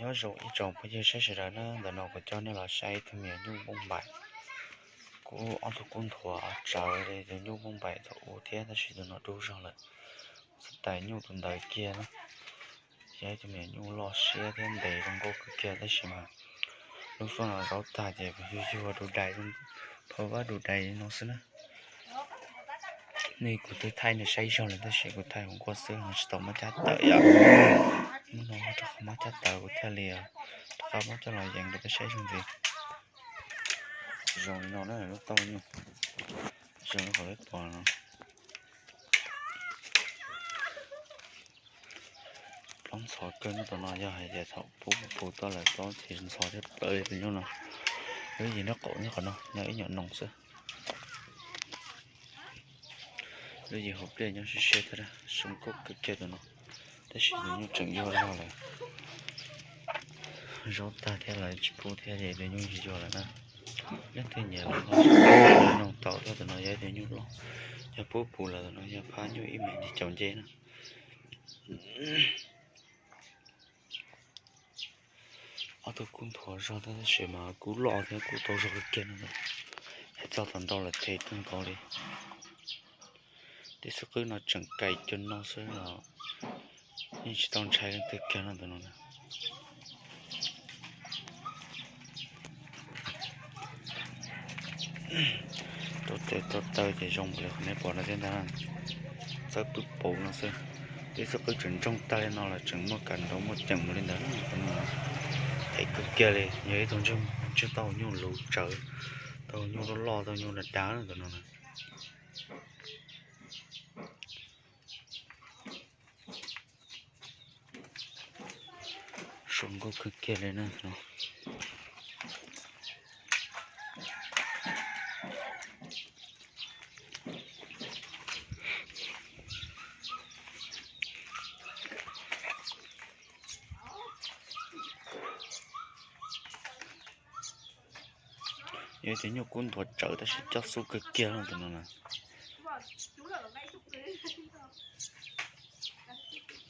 Nyob zoo ib tsoom phooj ywg saib sawv daws na, ntawm no kuv coj nej los saib ib tug me nyuam nyuj npauj npaim. Kuv ob tug kub nthuav tsawv li tus nyuj npauj npaim thaum ub thiab, tab sis tus no dub zog lawm. Xav tais nyuj tus ntawd kiag na. Yog ib tug me nyuam nyuj loj siab thiab ntev zoo nkauj kawg kiag, tab sis mas lub suab no zaub tag ces yuag yuag du dais, phab vab du dais li no xwb na. Nej, kuv twb thaij nej saib zog lawm tab sis kuv thaij hauv nkuaj xwb, tsis tau muab cab tawm yom. Hnub no rov qab muab cab tawm kuv thiaj li rov qab muab coj los yees rau peb saib zoo ntxiv. Zoo li no na lub taub nyuj, zoo li qhov peb pom no. Plaub ntxhov kawg, nyob tom no yog hais tias thaum pub pus tau lawm plaub ntxhov thiab plawv li tus nyuj no. Lub yim nraub qaum nyob qhov no nyob ib nyuam noog xwb. Lub yim hauv pliaj nyob siab siab thiab, zoo nkauj kawg kiag tus no. Tab sis tus nyuj tseem yuag zog lawm. Zaub tag thiab lawv tsis pub thiab ces tus nyuj yuag lawm na. Leej twg nyiam los ho noog tau thiab, tus no yog ib tug nyuj loj. Yog pub pus lawm tus no yog phab nyuj ib mev li caum nce na. Ob tug kub nthuav zog tab sis mas kub loj thiab kub tau zog kawg kiag no. Hais txog tom ntau lawm them kawg nkaus li. Tej xub qwb no tseem kaim cuag no xwb los yeej tsis tau ntshai leej twg kiag no tus no na. Rau tes rau taw ces zoo npaum li qhov nej pom no thiab ntag. Txawb pwb paum no xwb. Tej xub qwb tseem ntsoog tag li no los tseem muaj kam nrov muaj ceem mus li ntawd. Them kawg kiag li, yog ib tug ntsej taub hau nyuj luv tsawv, taub hau nyuj loj loj, taub hau nyuj dav dav tus no na. Zoo nkauj kawg kiag li na no. Yog ib tug nyuj kub nthuav tsawv tab sis coj xub kawg kiag no tus no na.